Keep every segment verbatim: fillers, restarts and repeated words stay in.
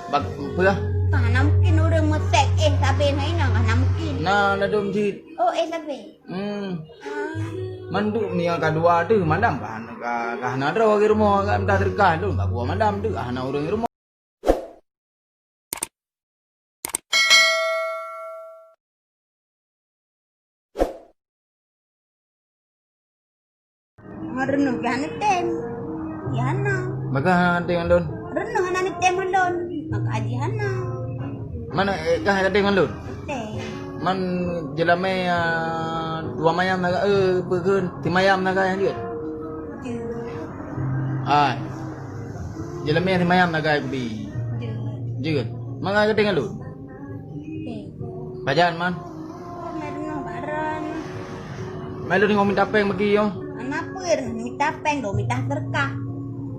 Bak peue? Ka hana mungkin ureueng meusek éh sabe na inong, ka hana mungkin. Na ladom cit. Oh, éh sabe. Hmm. Ah. Man duek meunyoe ka dua teuh malam ka hana, ka, ka hana droe di rumoh, ka entah teuka lôn ka kuah malam teuh ka hana ureueng di rumoh. Reuneuh pih hana tem. Ya hana. Maka hana tem ngon lôn. Reuneuh hana tem ngon lôn. Maka aji hana. Mana, eh, kah hana tem ngon lôn? Tem. Man jeulamé, ah, dua mayam naga, eh, peue kheun, simayam naga nyang jeuet? Jeuet. Ai. Jeulamé simayam naga kubi. Jeuet. Jeuet. Maka ka tem ngon lôn. Pajan man? Mai lôn ngon mita péng bagi nyoe. Hana peue, mita péng dong, mita seudeukah.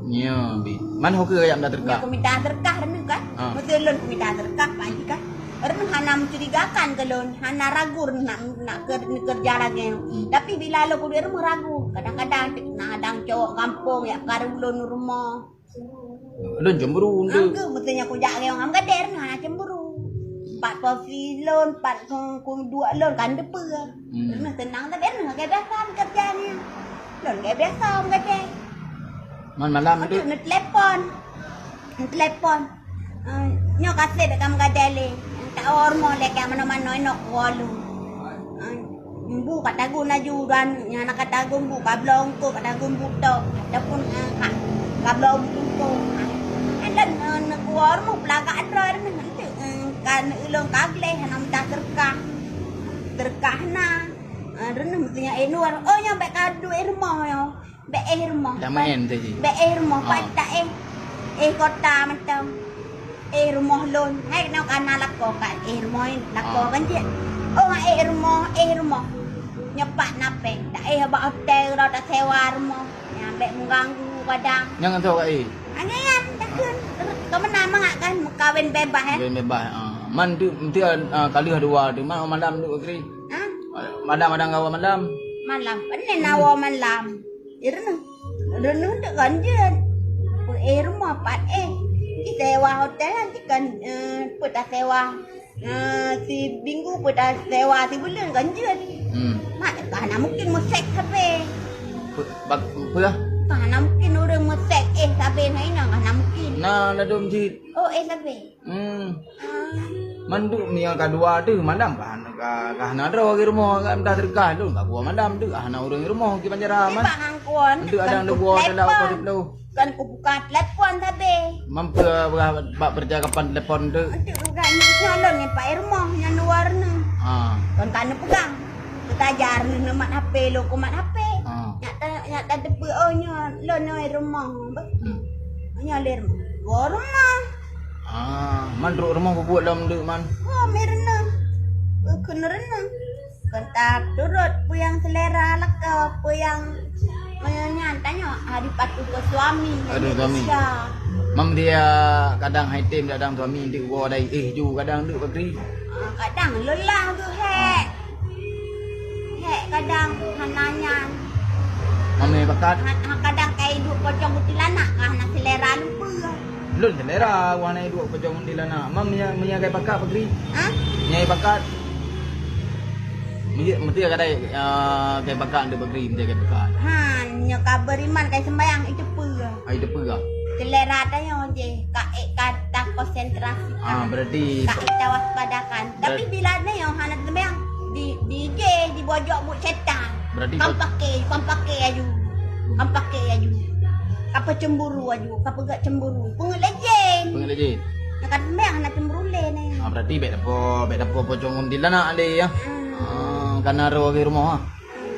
Nyoe, bi. Man ho keu jak mita seudeukah? Nyoe keu mita seudeukah reuneuh kan? Ah. Meuseu lôn keu mita seudeukah, Pak Haji kan? Reuneuh hana mencurigakan keu lôn, hana ragu reuneuh nak, nak keu, keu keureuja lagèe nyoe. Hmm. Tapi bila lôn keu rumoh ragu, kadang-kadang na adang cowok gampông jak karu lôn rumoh. Lôn cemburu, Nde. Aku meusti nyan kujak lé Wan Gadér, hana cemburu. Pat posisi lôn, pat ku, ku duek lôn, kan deue peue. Hmm. Lôn seunang, tapi lôn lagèe biasa keureuja nyan. Lôn lagèe biasa, Wan Gadér. Man malam tu? Aku neutelepon. Neutelepon. Eh, nyoe ka sép ka meugadai lé. Tak rumoh lé ka manoe-manoe inong woe lôn. Eh, Mbu ka tagun laju dan nyang na ka tagun bu ka bloe eungkôt, ka tagun bu tok, ataupun, eh, ka, ka bloe bu tungkong. Eh, dan, eh, neukuor mu peulagak droe nyan, eh, ka ulôn ka gleh hana mita seudeukah. Seudeukah na. Eh, reuneuh meusti nyan, eh, luwa, oh, nyoe bèk ka duek rumoh nyoe. Bèk éh rumoh. Dak maén tadi. Bèk éh rumoh, ah, pat ta éh. Éh kota mantong. Éh rumoh lôn. Hai, nyoe ka na lakoe ka éh rumoh, lakoe, ah, kan cit. Oh, éh rumoh, éh rumoh. Nyoe pat na péng. Ta éh bak hotel, ta sewa rumoh. Nyan bèk mengganggu kadang. Nyang ka éh? Angén, takheun. Ka meunan mangat kan, meukawen bebas, eh. Kawen bebas, ah. Man tu, meusti, ah, ka lheueh dua tu. Man malam tu, Kri. Ha? Malam, malam gawa malam. Malam. Pane na woe malam. Reuneuh, reuneuh deuh ganjeuet. Peu éh rumoh pat éh. Jisewa hotel kan, eh, peu tasewa, eh, siminggu, peu tasewa sibuleuen ganjeuet. Hmm. Mak, ka hana mungkin meusek sabe. Peu, bak, peu? Ka hana mungkin ureueng meusek éh sabe na inong, ka hana mungkin. Na ladom cit. Oh, éh sabe. Hmm. Man duek meunyoe ka dua teuh malam ka, ka, ka hana droe di rumoh, ka mita seudeukah lôn ka kuah malam teuh ka hana ureueng di rumoh di Banjarah man. Nibak ngon kon, nteuk kan adang ku deuh buah dalam telepon. Kon ku buka telepon sabe. Man peue bak percakapan telepon tu? Nteuk bukan nyoe lôn ni pat di rumoh nyan luwa nyoe. Ha. Kon ka neupeugah. Teuka ajar neumat H P lôn kumat H P. Ha. Nyak ta, nyak tateupeue oh nyoe lôn nyoe di rumoh. Hmm. Nyoe lé rumoh. Woe rumoh. Ah, man trok rumoh peubuet lom deuk man. Ho, mi reuneuh. Bukon reuneuh. Kon taturot peue nyang selera lakoe, peue nyang meunyoe nyan tanyoe harus patuh keu suami. Aduh, suami. Indonesia. Mam dia kadang hai tem kadang suami deuk woe dai éh ju kadang deuk Bakri. Ah, kadang lelah geuh hek. Hek kadang hana nyan. Mamé bakat. Ha, ha, kadang kai duek pocong kuntilanak ka hana selera lumpur. Lôn selera wahana duek pocong kuntilanak. Mam nya, nya kai bakat Bakri. Ha? Nya bakat. Mesti, mesti kadai, ah, kai bakat untuk Bakri, mesti kai bakat. Ha, nya ka beriman kai sembayang itu pun. Hai teupeu ka? Selera tanyoe jih ka ék ka takonsentrasikan. Ah, berarti ka ék tawaspadakan. Tapi bila nyoe hana teumayang, di, di jih, dibojok buet setan. Berarti kan paké, kan paké aju. Kan paké aju. Ka peucemburu aju, ka peugah cemburu. Peungeut lé jén. Peungeut lé jén. Nyang ka teumayang hana cemburu lé nyoe. Ah, berarti bèk dapo, bèk dapo pocong kuntilanak lé ya. Hmm. Ah, kana roh di rumoh ah.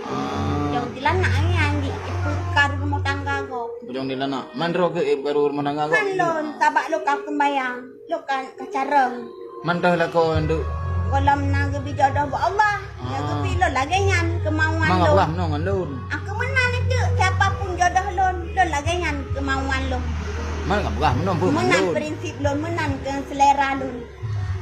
Ah. Pocong kuntilanak nyan di, ipeukaru rumoh tangga gob. Pocong kuntilanak. Man roh keu ipeukaru rumoh tangga gob? Kan lôn, sabab lôn ka sembayang. Lôn ka, ka carông. Man toh lakoe nyan deuk? Gohlom na geubi jodoh bak Allah. Ah. Nyang geubi lôn lagèe nyan keumauan lôn. Mang peugah meunoe ngon lôn. Aku meunan itu, siapa pun jodoh lôn, lôn lagèe nyan keumauan lôn. Man ka peugah meunoe peue ngon lôn. Meunan prinsip lôn, meunan keu selera lôn.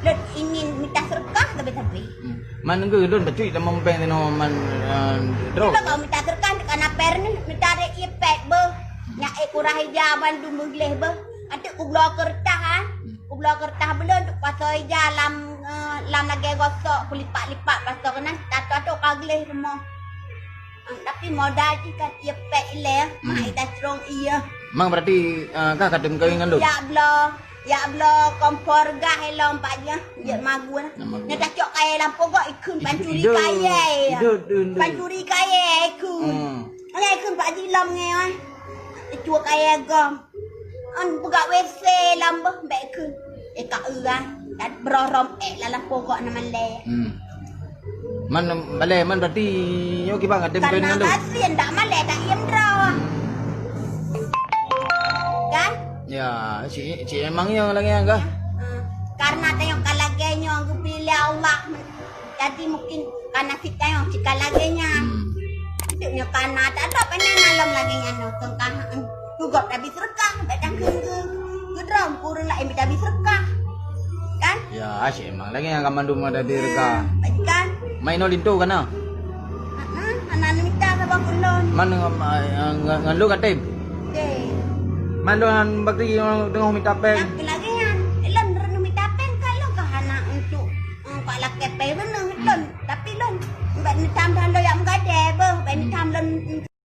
Lôn ingin mita seudeukah tapi-tapi. Hmm. Man ngeunteuk lôn bacut lam péng tanoh man, eh, droe. Cuba kau mita seudeukah, kana péng ni, mita rek ié pék beuh. Nyak ék kurah ija bandum beugleh beuh. Até kubloe keureutah, ha. Hmm. Ku, Bloe keureutah buleuen untuk pasoe ija lam, eh, lam lagèe gosok, kulipat-lipat pasoe keunan, tato-tato ka gleh rumoh. Ah, tapi modal jih kan ie pèt ilèe, mah ita trong ie. Mang berarti, eh, kah ka teumeukawen ngon lôn? Ya bloe, ya bloe kompor gas ilôn pak jih, jeuet magun. Nyan magun. Nyan tacok kayèe lam pogok ikheun pancuri kayèe. Pancuri kayèe ikheun. Hmm. Nyan ikheun pak jih lom nge ai. Icue kayèe gom. An peugah W C lam beuh bèk kheun. Eh, ka eu ai. Dan beurorong èk lam pogok na malèe. Hmm. Man balèe man berarti nyoe kiban ngadem keu nyan tu. Karena gasien dak malèe dak iem droe. Kan? Ya, si, si emang nyang lagèe nyan kah? Hmm. Karena tanyoe ka lagèe nyoe geupilih Allah. Jadi mungkin ka nasib tanyoe cit ka lagèe nyan. Hmm. Cit nyoe ka na tak ada pandai nalom lagèe nyan nyoe tengkah. Tugop tabi seureukah, bèk tangkeueng keu keudroe, keu ureueng laén bèk tabi seureukah. Kan? Ya, asyik emang lagèe nyan ka mandum ada di reka. Hmm, baik kan? Main nol linto kana? Heeh, anak mita saban ulôn. Man, eh, ngan, ngan lôn katem? Oke. Man lôn bakri teungoh mita pèng. Nak lagèe nyan. Ilôn reuneuh mita pèng ka lôn ka hana untuk, eh, pak lakèe pèng reuneuh ilôn. Tapi lôn bèk neutambah